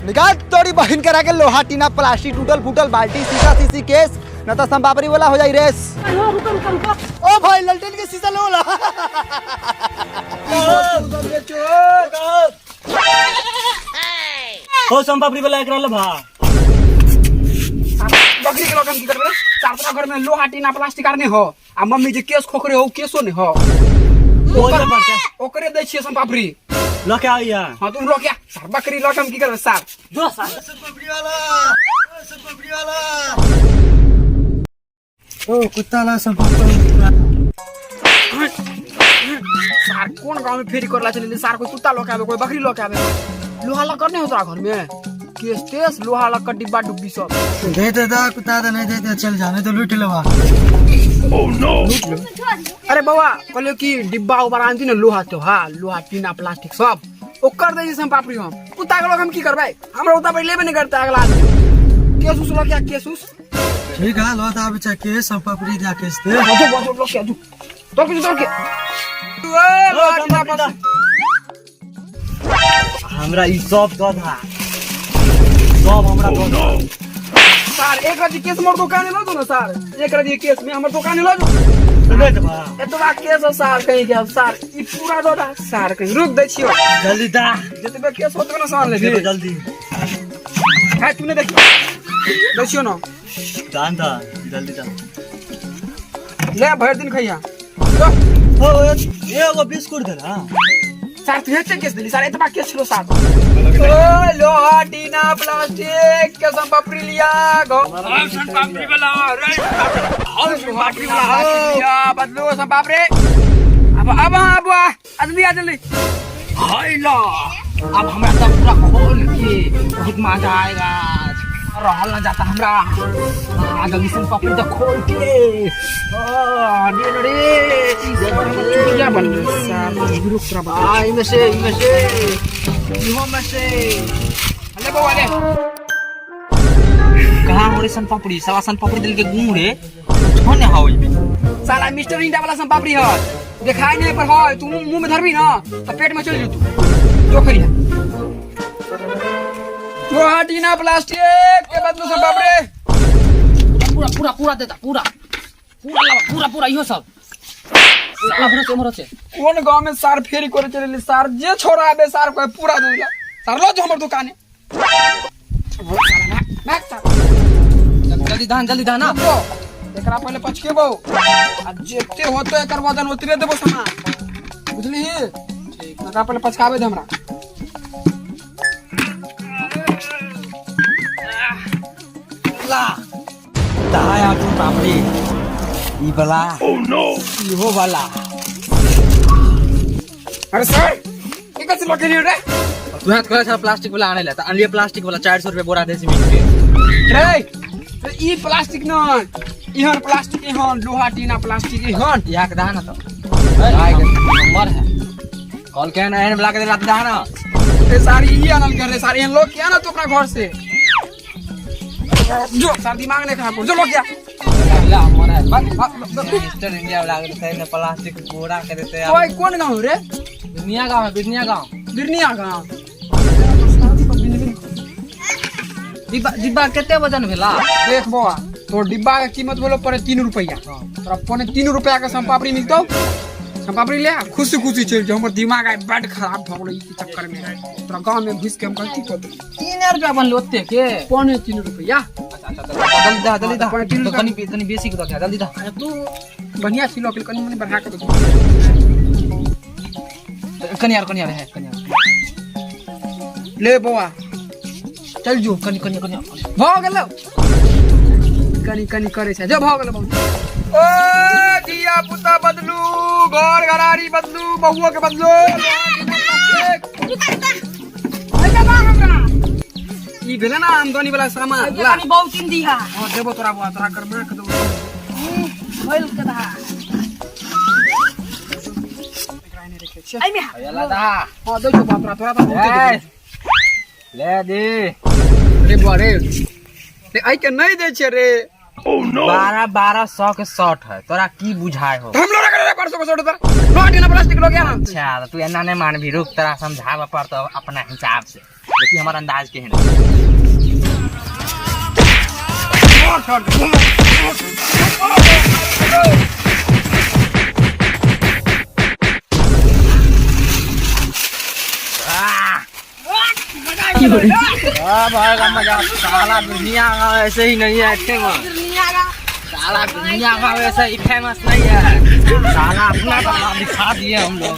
निकाल तोरी बहिन करा के लोहा टीना प्लास्टिक टूटल फूटल बाल्टी शीशा शीशी केस न तो संपापड़ी वाला हो जाई रेस। रुको रुको रुको। ओ भाई ललटेन के शीशा लो ला। हो सोनपापड़ी वाला एकरा लभा। बकरी के लगन की करबे चार तोरा घर में लोहा टीना प्लास्टिक आर नहीं हो आ मम्मी जे केस खोखरे हो केसो नहीं हो। ओकरे पर ओकरे दै छियै सोनपापड़ी। ल के आइया। हां तुम ल के आ। सार बकरी ल के हम की करबे सार? जो सार। सोनपापड़ी वाला, ओ सोनपापड़ी वाला। ओ कुत्ता ला सोनपापड़ी। सार कोन गांव में फेरी करला चले सार? कोई कुत्ता लके आवे कोई बकरी लके आवे। लोहा लक्कर नहीं हो तोरा घर में? केस तेस लोहा लक्कर डिब्बा डुब्बी सब दे दे दा कुत्ता दे नहीं दे दे चल जाने तो लूट लेवा। अरे बाबा कहलियो कि डिब्बा उब्बा आनती ने लोहा तो हा लोहा टीना प्लास्टिक सब ओकर दे हम पापड़ी। हम कुत्ता के लोग हम की करबै? हमरा उता पर लेबे नहीं करता अगला आदमी। केस उस लके आ, केस उस। ठीक है लो दा बच्चा के सोनपापड़ी दा केस दे। जो जो जो लके आ, जो दौड़ के दौड़ के ओए लोहा टीना प्लास्टिक। हमरा ई सब दऽ दा, सब हमरा दऽ दा। सार एक रति केस मोर दुकान लो दो ना सार, एक रति केस में हमर दुकान लो दो। दे देबा। एतबा केस हो सार कहीं के सार ई पूरा दो दा सार कहीं रुक दै छियो। जल्दी दा। जतबे केस होतबे ना सामान लेबी। देखो जल्दी। है तूने देखी दै छियो ना। दान दा जल्दी दा। ले भर दिन खइया। लो। ओ एगो बिस्कुट दे ना। सार तू हेते केस देली सार एतबा केस छलो सार। ओ लोहा टीना प्लास्टिक के सब पापड़ी लिया गो। पापड़ी वाला रे और पापड़ी वाला लिया बदलो सब पापड़ी। अब अब अब जल्दी आ जल्दी। हाय ला अब हमरा सब पूरा खोल के बहुत मजा आएगा। रहल ना जाता हमरा। आ जल्दी से पकड़ दे खोल के। आ रे रे क्या बन सार रुक तोरा बता। आ इमे से इमे से इहो में से। ले बउआ ले। कहाँ हो रे सन पापड़ी? साला सन पापड़ी दिल के गुम रे छोने हाउ इमे। साला मिस्टर इंडिया वाला सन पापड़ी है देखाई नहीं पर है तू मुंह में धरबी ना तो पेट में चल जतू। जो खरी है लोहा टीना प्लास्टिक के बदलू सन पापड़ी। पूरा पूरा पूरा देता पूरा पूरा लावा पूरा पूरा इहो सब साला भरोसे भरोसे। कोन गांव में सार फेरी करे चले सार जे छोरा आबे सार को पूरा दूला सार लो जो हमर दुकान है। भाग सार। जल्दी धान जल्दी धान ना। एकरा पहले पचकेबो आ जेते होतो एकर वजन ओतरे देबो सामान बुझली? ठीक एकरा पहले पचकाबे दे हमरा। ला दाया तू पापड़ी ई वाला। ओह नो इहो वाला। अरे सर ई कैसे लके रे? तू हाथ खोला छा प्लास्टिक वाला आने ला त अनलिए प्लास्टिक वाला 400 रुपया बोरा दे सीमेंट के। रे ई प्लास्टिक न इहन प्लास्टिक इहन लोहा टीना प्लास्टिक इहन। इहा के दाना तो आइ के नंबर है कॉल के ना एहन वाला के देला त दाना। ए सारी ई आनल कर रे सारी एहन लोग क्या ना तू अपना घर से जो सार दिमाग नहीं खराब कर जो लोग क्या ला मोरा बस मिस्टर इंडिया वाला के देते ने प्लास्टिक बोरा के देते। ओए कोन गांव रे? बिरनिया गांव है बिरनिया गांव। बिरनिया गांव। डिब्बा डिब्बा कते वजन भेला? देख बौआ तो डिब्बा के कीमत बोलो पड़े 3 रुपया। तोरा 2.75 रुपया के सोनपापड़ी मिलतो। सोनपापड़ी ले आ, खुशी खुशी चल जाओ। हमर दिमाग आइ बड खराब भ गेलो ई चक्कर में। तोरा गांव में घुस के हम गलती कर देली। 3 रुपया बनलो ओते के? 2.75 रुपया। अच्छा, अच्छा, अच्छा, जल्दी दा, जल्दी दा। पौने तीन तो रुपया। कनी बेसी के दऽ दे, जल्दी दा। अरे तू बढ़िया सिलो के कनी मनी बढ़ा के दे। कनी यार, कनी यार है, कनी यार। ले बौआ चल जो। कनी, कनी, कनी। भ गेलो। कनी कनी करे छै जो भ गेलो बहुत। ओ धिया पुता बदलू घर घरारी बदलू बहुओ के बदलू। ई भेलै ना आमदनी वाला सामान। ला। कनी बहुत तीन दिहा। हां देबो तोरा बौआ तोरा गरमा के देबो। होइल के दा। एकरा एने रखै छियै। एमे हा। ला दा। हां दै छौ बौआ तोरा, तोरा तऽ बहुते ए, देबो। ले दे। रे बौआ रे। रे, आइ के नहि दै छियै रे। 12 1200 के शर्ट है तोरा की बुझाय हो? हम लोग रे कर सको छोड़ तर लोहा टीना प्लास्टिक लो गया ना। अच्छा तो तू एना नहीं मानबी, रुक तोरा समझाबे पड़तो अपना हिसाब से, देखी हमार अंदाज केहन है। मजा साला दुनिया का वैसे ही नहीं है फेमस, साला दुनिया का वैसे ही फेमस नहीं है, साला अपना का दिखा दिए हम लोग।